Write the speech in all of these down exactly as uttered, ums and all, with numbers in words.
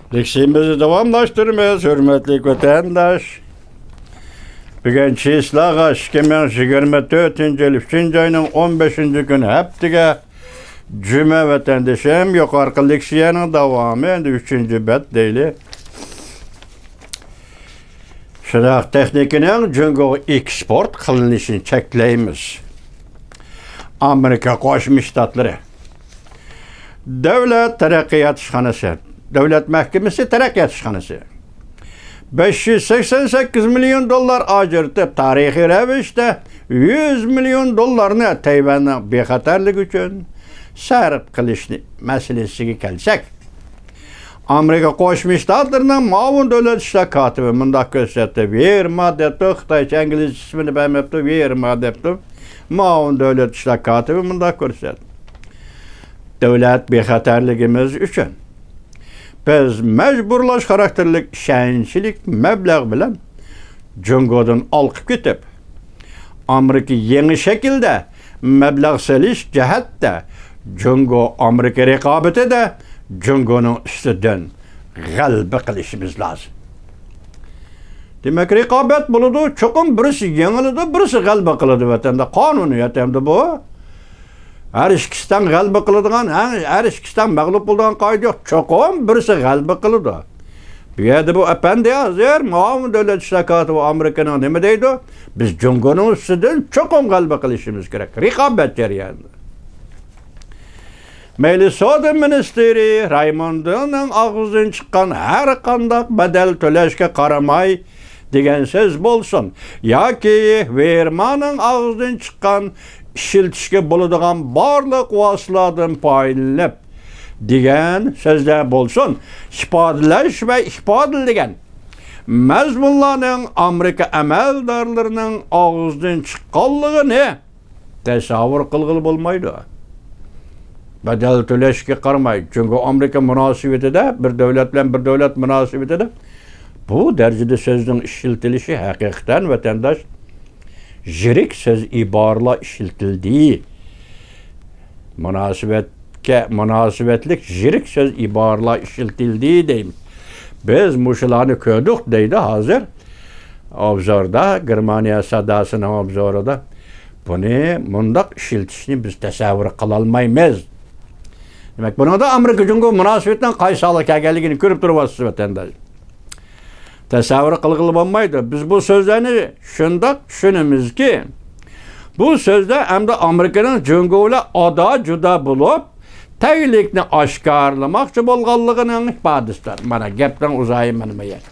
لېكسىيىمىزنى داۋاملاشتۇرىمىز، ھۆرمەتلىك ۋەتەنداش. بۈگۈن چىسلاغا ئىككى مىڭ يىگىرمە تۆتىنچى يىل ئۈچىنچى ئاينىڭ ئون بەشىنچى كۈنى ھەپتىگە جۈمە ۋەتەندىشىم، يۇقىرىقى لېكسىيەنىڭ داۋامى، ئەمدى ئۈچىنچى بەت دەيلى. شۇنداق تېخنىكىنىڭ جۇڭگوغا ئېكسپورت قىلىنىشىنى چەكلەيمىز. ئامېرىكا قوشما شتاتلىرى دۆلەت تەرەققىيات ئىشخانىسى، دۆلەت مەھكىمىسى تەرەققىيات ئىشخانىسى بەش يۈز سەكسەن سەككىز مىليون دوللار ئاجرىتىپ، تارىخىي رەۋىشتە يۈز مىليون دوللارنى تەيۋەننىڭ بىخەتەرلىكى ئۈچۈن سەرپ قىلىشنى مەسىلىسىگە كەلسەك، ئامېرىكا قوشما شتاتلىرىنىڭ مۇئاۋىن دۆلەت ئىشلار كاتىپى مۇنداق كۆرسەتتى. ۋېرما دەپتۇ، خىتايچە ئىنگلىزچە ئىسمىنى بەرمەپتۇ، ۋېرما دەپتۇ. مۇئاۋىن دۆلەت ئىشلار كاتىپى مۇنداق كۆرسەتتى. دۆلەت بىخەتەرلىكىمىز ئۈچۈن بىز مەجبۇرلاش خاراكتېرلىك ئىشەنچلىك مەبلەغ بىلەن جۇڭگودىن ئالقىپ كېتىپ، ئامېرىكا يېڭى شەكىلدە مەبلەغ سېلىش جەھەتتە جۇڭگو ئامېرىكا رىقابىتىدە جۇڭگونىڭ ئۈستىدىن غەلىبە قىلىشىمىز لازىم. دېمەك، رىقابەت بولىدۇ، چوقۇم بىرسى يېڭىلىدۇ، بىرسى غەلىبە قىلىدۇ ۋەتەندە. قانۇنىيەت ئەمدى بۇ. ھەر ئىككىسى تەڭ غەلىبە قىلىدىغان، ھە، ھەر ئىككىسى تەڭ مەغلۇپ بولىدىغان قائىدە يوق. چوقۇم بىرسى غەلىبە قىلىدۇ. بۇ يەردە بۇ ئەپەندى ھازىر مۇئاۋىن دۆلەت ئىشلار كاتىپى ئامېرىكىنىڭ نېمە دەيدۇ؟ بىز جۇڭگونىڭ ئۈستىدىن چوقۇم غەلىبە قىلىشىمىز كېرەك. رىقابەت جەريانىدا. مەيلى سودا مىنىستىرى رايموندنىڭ ئاغزىدىن چىققان ھەر قانداق بەدەل تۆلەشكە قارىماي دېگەن سۆز بولسۇن ياكى ۋېرمانىڭ ئاغزىدىن چىققان ئىشلىتىشكە بولىدىغان بارلىق ۋاسىتىلاردىن پايدىلىنىپ دېگەن سۆزلەر بولسۇن، ئىپادىلەش ۋە ئىپادىلىگەن مەزمۇنلارنىڭ ئامېرىكا ئەمەلدارلىرىنىڭ ئاغزىدىن چىققانلىقىنى تەسەۋۋۇر قىلغىلى بولمايدۇ. بەدەل تۆلەشكە قارىماي، جۇڭگو ئامېرىكا مۇناسىۋىتىدە، بىر دۆلەت بىلەن بىر دۆلەت مۇناسىۋىتىدە بۇ دەرىجىدە سۆزنىڭ ئىشلىتىلىشى ھەقىقەتەن ۋەتەنداش يىرىك سۆز ئىبارىلەر ئىشلىتىلدى. مۇناسىۋەتكە مۇناسىۋەتلىك يىرىك سۆز ئىبارىلەر ئىشلىتىلدى دەيمىز. بىز مۇشۇلارنى كۆردۇق دەيدۇ ھازىر ئوبزوردا، گېرمانىيە ساداسىنىڭ ئوبزورىدا. بۇنى مۇنداق ئىشلىتىشنى بىز تەسەۋۋۇر قىلالمايمىز. دېمەك، بۇنىڭدا ئامېرىكا جۇڭگو مۇناسىۋىتىنىڭ قايسى ھالغا كەلگەنلىكىنى كۆرۈپ تۇرۇۋاتىسىز، ۋەتەنداش. تەسەۋۋۇر قىلغىلى بولمايدۇ. بىز بۇ سۆزلەرنى شۇنداق چۈشىنىمىزكى، بۇ سۆزلەر ئەمدى ئامېرىكىنىڭ جۇڭگو بىلەن ئادا-جۇدا بولۇپ، تەگلىكنى ئاشكارىلىماقچى بولغانلىقىنىڭ ئىپادىسىدۇر. مانا، گەپنىڭ ئۇزايى مانا بۇ يەردە.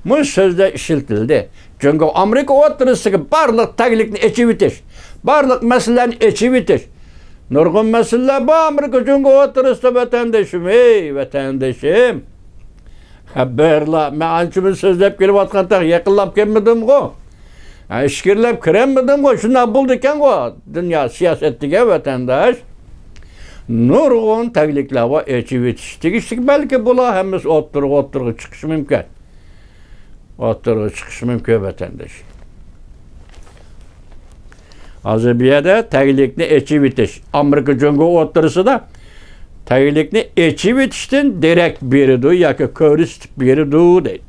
مۇشۇ سۆزلەر ئىشلىتىلدى. جۇڭگو ئامېرىكا ئوتتۇرىسىدىكى بارلىق تەگلىكنى ئېچىۋېتىش، بارلىق مەسىلىلەرنى ئېچىۋېتىش. نۇرغۇن مەسىلىلەر بار ئامېرىكا جۇڭگو ئوتتۇرىسىدا، ۋەتەندىشىم، ھەي، ۋەتەندىشىم. ھە، بىرلا، مەن ئانچە مۇنچە سۆزلەپ كېلىۋاتقان تاق يېقىنلاپ كەلمىدىمغۇ؟ ھە، ئىچكىرىلەپ كىرەلمىدىمغۇ؟ شۇنداق بولىدىكەنغۇ، دۇنيا سىياسەت دېگەن، ۋەتەنداش. نۇرغۇن تەگلىكلەر بار، ئېچىۋېتىش تېگىشلىك، بەلكى بۇلار ھەممىسى ئوتتۇرىغا، ئوتتۇرىغا چىقىشى مۇمكىن. ئوتتۇرىغا چىقىشى مۇمكىن، ۋەتەنداش. ھازىر بۇ يەردە تەگلىكنى ئېچىۋېتىش، ئامېرىكا جۇڭگو ئوتتۇرىسىدا تەگلىكنى ئېچىۋېتىشتىن دېرەك بېرىدۇ ياكى كۆرسىتىپ بېرىدۇ دەيدۇ.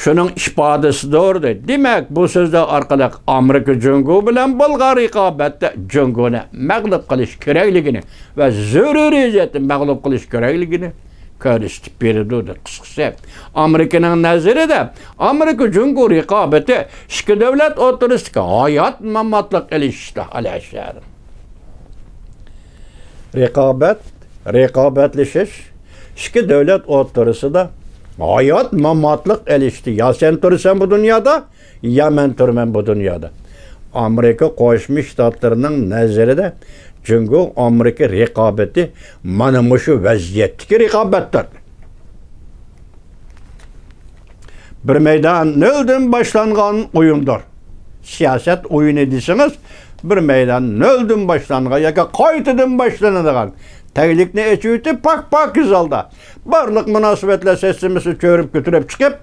شۇنىڭ ئىپادىسىدۇر دەيدۇ. دېمەك، بۇ سۆزلەر ئارقىلىق ئامېرىكا جۇڭگو بىلەن بولغان رىقابەتتە جۇڭگونى مەغلۇپ قىلىش كېرەكلىكىنى ۋە زۆرۈرىي جەھەتتە مەغلۇپ قىلىش كېرەكلىكىنى كۆرسىتىپ بېرىدۇ دەپ. قىسقىسى، ئامېرىكىنىڭ نەزىرىدە ئامېرىكا جۇڭگو رىقابىتى ئىككى دۆلەت ئوتتۇرىسىدىكى ھايات-ماماتلىق ئېلىشىشتا، ئالىيەشەر. رىقابەت، رىقابەتلىشىش ئىككى دۆلەت ئوتتۇرىسىدا ھايات-ماماتلىق ئېلىشىشتا. يا سەن تۇرىسەن بۇ دۇنيادا، يا مەن تۇرىمەن بۇ دۇنيادا. ئامېرىكا قوشما شتاتلىرىنىڭ نەزىرىدە جۇڭگو ئامېرىكا رىقابىتى مانا مۇشۇ ۋەزىيەتتىكى رىقابەتتۇر. بىر مەيدان نۆلدىن باشلانغان ئويۇندۇر. سىياسەت ئويۇنى دېسىڭىز، بىر مەيدان نۆلدىن باشلانغان ياكى قايتىدىن باشلىنىدىغان، تەگلىكنى ئېچىۋېتىپ، پاك-پاكىز ھالدا بارلىق مۇناسىۋەتلەر سىستېمىسىنى چۆرۈپ كۆتۈرۈپ چىقىپ،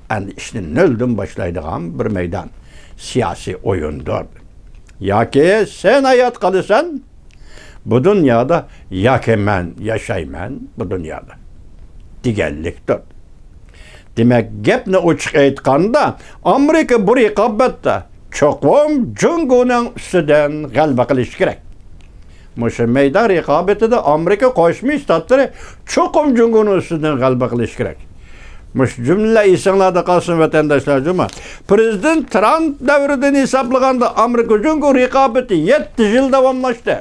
ئەمدى ئىشنى نۆلدىن باشلايدىغان بىر مەيدان سىياسىي ئويۇندۇر. ياكى سەن ھايات قالىسەن، بۇ دۇنيادا ياكى مەن ياشايمەن بۇ دۇنيادا دېگەنلىكتۇر. دېمەك، گەپنى ئوچۇق ئېيتقاندا، ئامېرىكا بۇ رىقابەتتە چوقۇم جۇڭگونىڭ ئۈستىدىن غەلىبە قىلىشى كېرەك. مۇشۇ مەيدان رىقابىتىدە ئامېرىكا قوشما شتاتلىرى چوقۇم جۇڭگونىڭ ئۈستىدىن غەلىبە قىلىشى كېرەك. مۇشۇ جۈملىلەر ئېسىڭلاردا قالسۇن، ۋەتەنداشلار جۇما. پىرېزىدېنت ترامپ دەۋرىدىن ھېسابلىغاندا، ئامېرىكا جۇڭگو رىقابىتى يەتتە يىل داۋاملاشتى.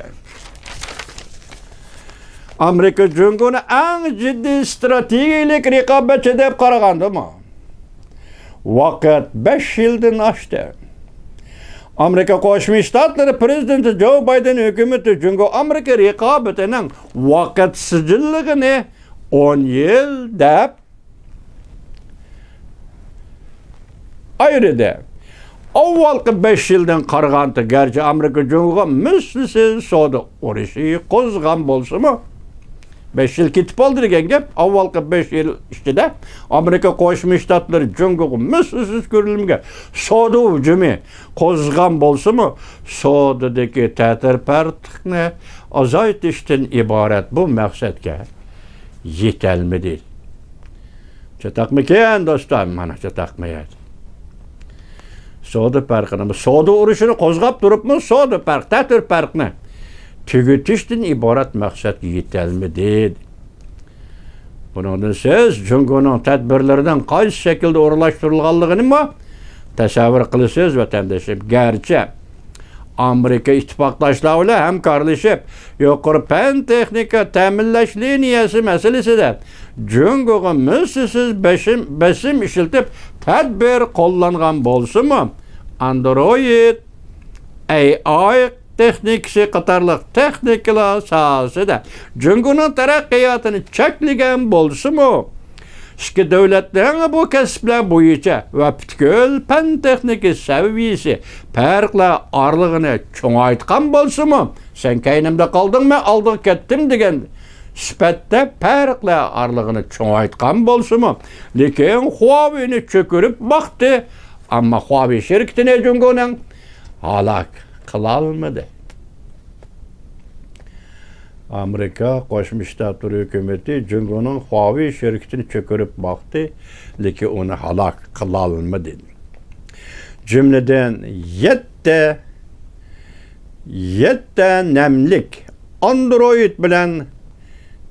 ئامېرىكا جۇڭگونى ئەڭ جىددىي ستراتېگىيەلىك رىقابەتچى دەپ قارىغاندىمۇ، ۋاقىت بەش يىلدىن ئاشتى. ئامېرىكا قوشما شتاتلىرى پىرېزىدېنتى جو بايدېن ھۆكۈمىتى جۇڭگو ئامېرىكا رىقابىتىنىڭ ۋاقىت سىجىللىقىنى ئون يىل دەپ ئايرىدى. ئاۋۋالقى بەش يىلدىن قارىغاندا، گەرچە ئامېرىكا جۇڭگوغا مىسلىسىز سودا ئۇرۇشى قوزغىغان بولسىمۇ، بەش يىل كېتىپ قالدى دېگەن گەپ، ئاۋۋالقى بەش يىل ئىچىدە ئامېرىكا قوشما شتاتلىرى جۇڭگوغا مىسلىسىز كۆرۈلمىگەن سودا ھۇجۇمى قوزغىغان بولسىمۇ، سودىدىكى تەتۈر پەرقلىقنى ئازايتىشتىن ئىبارەت بۇ مەقسەتكە يېتەلمىدى. چاتاقمىكەن، دوستان؟ مانا، چاتاقمىكەن. سودا پەرقىنى، سودا ئۇرۇشىنى قوزغاپ تۇرۇپمۇ، سودا پەرق، تەتۈر پەرقنى تۈگىتىشتىن ئىبارەت مەقسەتكە يېتەلمىدى. بۇنىڭدىن سىز جۇڭگونىڭ تەدبىرلىرىنىڭ قايسى شەكىلدە ئورۇنلاشتۇرۇلغانلىقىنىمۇ تەسەۋۋۇر قىلىسىز، ۋەتەندىشىم. گەرچە ئامېرىكا ئىتتىپاقداشلار بىلەن ھەمكارلىشىپ، يۇقىرى پەن-تېخنىكا تەمىنلەش لىنىيەسى مەسىلىسىدە جۇڭگوغا مىسلىسىز بېسىم، بېسىم ئىشلىتىپ، تەدبىر قوللانغان بولسىمۇ، ئاندرويىد، ئەي ئاي تېخنىكىسى قاتارلىق تېخنىكىلار ساھەسىدە جۇڭگونىڭ تەرەققىياتىنى چەكلىگەن بولسىمۇ، ئىككى دۆلەتنىڭ بۇ كەسىپلەر بويىچە ۋە پۈتكۈل پەن-تېخنىكا سەۋىيەسى پەرقلەر ئارىلىقىنى چوڭايتقان بولسىمۇ، سەن كەينىمدە قالدىڭ، مەن ئالدىغا كەتتىم دېگەن سۈپەتتە پەرقلەر ئارىلىقىنى چوڭايتقان بولسىمۇ، لېكىن خۇاۋېينى چۆكۈرۈپ باقتى. ئەمما خۇاۋېي شىركىتىنى جۇڭگونىڭ ھالاك قىلالمىدى. ئامېرىكا قوشما شتاتلىرى ھۆكۈمىتى جۇڭگونىڭ خۇاۋېي شىركىتىنى چۆكۈرۈپ باقتى، لېكىن ئۇنى ھالاك قىلالمىدى. جۈملىدىن يەتتە، يەتتە نەملىك ئاندرويىد بىلەن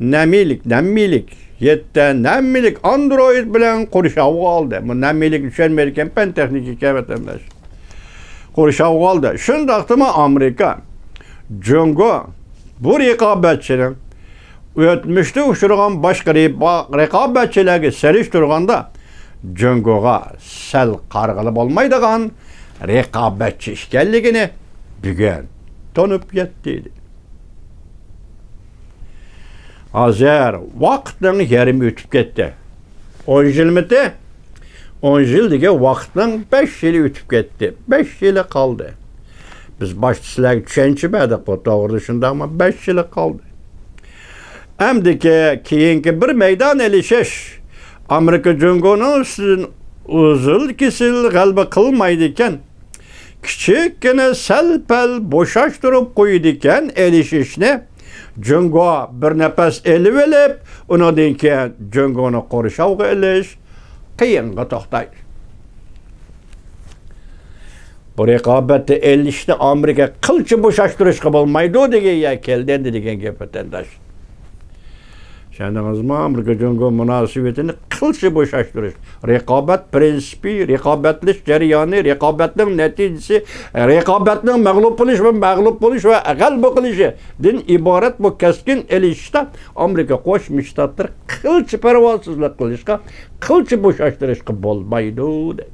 نەمىيلىك، نەممىيلىك، يەتتە نەممىيلىك ئاندرويىد بىلەن قورشاۋغا ئالدى. بۇ نەممىيلىكنى چۈشەنمەيدىكەن، پەن تېخنىكا ئىكەن، ۋەتەنداش. قورشاۋغا ئالدى. شۇنداقتىمۇ ئامېرىكا، جۇڭگو بۇ رىقابەتچىنىڭ ئۆتمۈشتە ئۇچرىغان باشقا رىبا-، رىقابەتچىلەرگە سېلىشتۇرغاندا، جۇڭگوغا سەل قارىغىلى بولمايدىغان رىقابەتچى ئىكەنلىكىنى بۈگۈن تونۇپ يەتتى. ھازىر ۋاقىتنىڭ يېرىمى ئۆتۈپ كەتتى. ئون يىلمىتى؟ ئون يىل دېگەن ۋاقىتنىڭ بەش يىلى ئۆتۈپ كەتتى. بەش يىلى قالدى. بىز باشتا سىلەرگە چۈشەنچە بەردۇق بۇ توغرىدا، شۇنداقمۇ؟ بەش يىلى قالدى. ئەمدىكى كېيىنكى بىر مەيدان ئېلىشىش ئامېرىكا جۇڭگونىڭ ئۈستىدىن ئۇزۇن كېسىل غەلىبە قىلمايدىكەن. كىچىككىنە سەل-پەل بوشاشتۇرۇپ قويىدىكەن ئېلىشىشنى. جۇڭگو بىر نەپەس ئېلىۋېلىپ، ئۇنىڭدىن كېيىن جۇڭگونى قورشاۋغا ئېلىش قىيىنغا توختايدۇ. بۇ رىقابەتتە ئېلىشنى ئامېرىكا قىلچە بوشاشتۇرۇشقا بولمايدۇ دېگەن يەرگە كەلدى ئەمدى دېگەن گەپ، ۋەتەنداش. چۈشەندىڭىزمۇ؟ ئامېرىكا جۇڭگو مۇناسىۋىتىنى قىلچە بوشاشتۇرۇش. رىقابەت پىرىنسىپى، رىقابەتلىشىش جەريانى، رىقابەتنىڭ نەتىجىسى، رىقابەتنىڭ مەغلۇپ بولۇش ۋە مەغلۇپ بولۇش ۋە غەلىبە قىلىشىدىن ئىبارەت بۇ كەسكىن ئېلىشىشتا ئامېرىكا قوشما شتاتلىرى قىلچە پەرۋاسىزلىق قىلىشقا، قىلچە بوشاشتۇرۇشقا بولمايدۇ، دەيدۇ.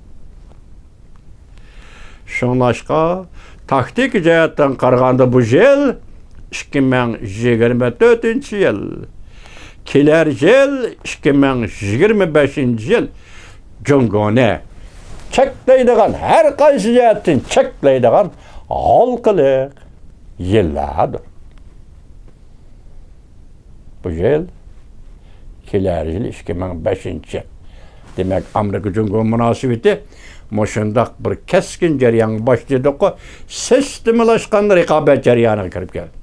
شۇڭلاشقا، تاكتىكا جەھەتتىن قارىغاندا، بۇ يىل ئىككى مىڭ يىگىرمە تۆتىنچى يىل، كېلەر يىل ئىككى مىڭ يىگىرمە بەشىنچى يىل جۇڭگونى چەكلەيدىغان، ھەر قايسى جەھەتتىن چەكلەيدىغان ھالقىلىق يىللاردۇر. بۇ يىل، كېلەر يىل ئىككى مىڭ بەشىنچى يىل. دېمەك، ئامېرىكا جۇڭگو مۇناسىۋىتى مۇشۇنداق بىر كەسكىن جەريانغا باشلىدۇققۇ، سىستېمىلاشقان رىقابەت جەريانىغا كىرىپ كەلدى.